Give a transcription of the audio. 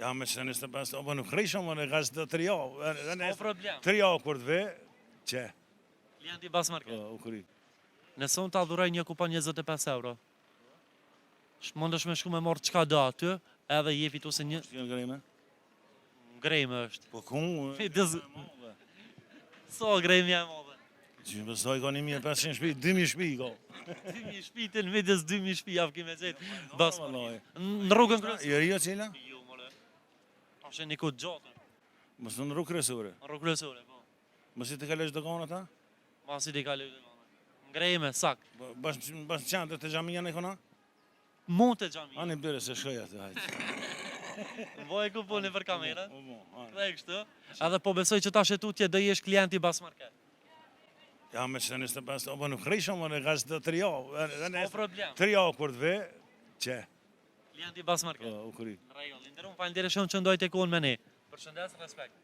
Ja, me që 25, o, po nuk rri shumë, në gaz të tri javë. S'ka problem. Tri javë kur të ve, që, Klienti Bas Market. po, u kry. Nëse unë ta dhuroj një kupon 25 euro, mundesh me shku me marrë çka do aty, edhe je fituesi një Që janë greme? Greme është. Po ku? Sa gremja e madhe? Që më saj ka 1500 shtëpi, 2000 shtëpi ka. 2000 shtëpi të në midis 2000 shtëpi ja ki me gjetë. Bas. Vallahi. Në rrugën kryesore. Jo, jo cila? Jo, more. Është një kohë gjatë. Mos në rrugë kryesore. Në rrugë kryesore, po. Mos i të kalosh doganat, a? Masi t'i kaloj doganat. Ngrejme, sak. Bash bash në qendër të xhamia në kona? Mund të xhamia. Ani bëre se shkoj aty, hajde. Voj kuponi për kamerën. Po, po, hajde. Dhe kështu. Edhe po besoj që tash e tutje do jesh klienti Bas Market. Ja, me që 25, o, po nuk rri shumë, në gaz të tri javë. S'ka problem. Tri javë kur të ve, që, Klienti Bas Market. po, u kry. Në rregull. I nderuam, faleminderit shumë që ndajte kohën me ne. Përshëndes, respekt.